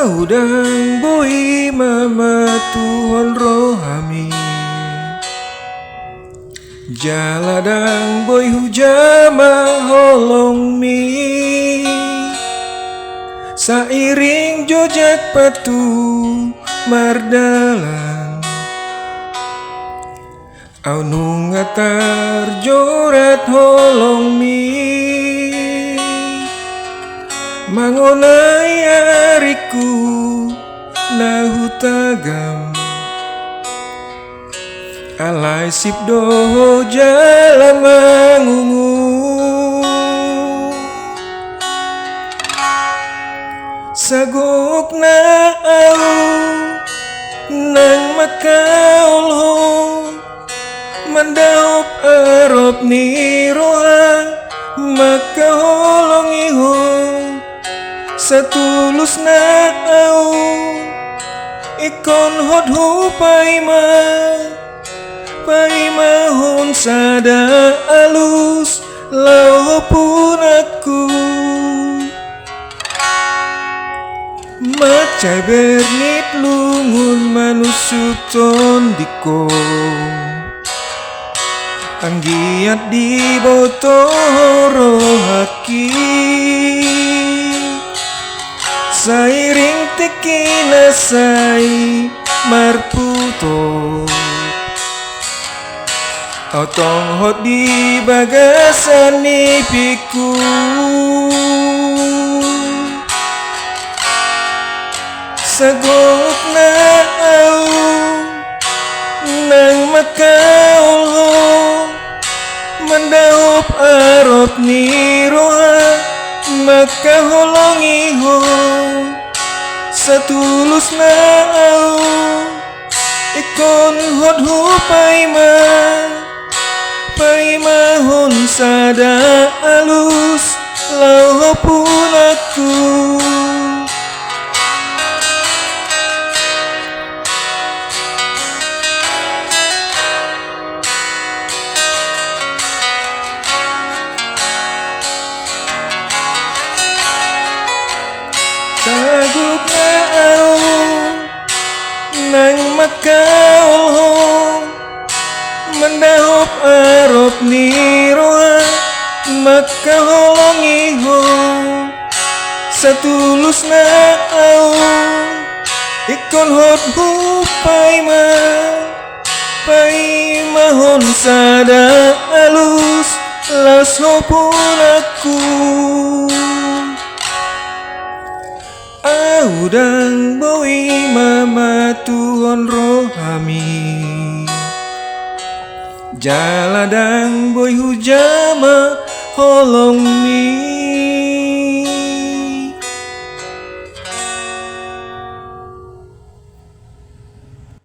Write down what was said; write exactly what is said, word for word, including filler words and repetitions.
Ahu ndang boi mamatuhon rohami, jala ndang boi hujama holongmi. Sairing jojak patu mardalan, ahu nunga tarjorat holongmi. Mangonai arikku na hutagam, alai sip do ho jala mangungu. Sagokna ahu nang mangkaol ho, mandahop arop ni roha mangkaholongi ho. Satulusna ahu ingkon hot hupaima, paimahon sada alus laho punangku. Mansai bernit lungun manusuk tondingku, anggiat diboto ho rohangki. Sairing tingki na sai marputot, ahu tong hot di bagasan ipingku. Sagokna ahu nang mangkaol ho, mandahop arop ni roha mangkaholongi ho. Satulusna ahu ingkon hot hupaima, paimahon sada alus laho punangku. Sagokna ahu nang mangkaol ho, mandahop arop ni roha mangkaholongi ho. Satulusna ahu ingkon hot hupaima, paimahon sada alus laos ho punangku. Ahu ndang boi mamatuhon rohami, jala ndang boi hujama holongmi.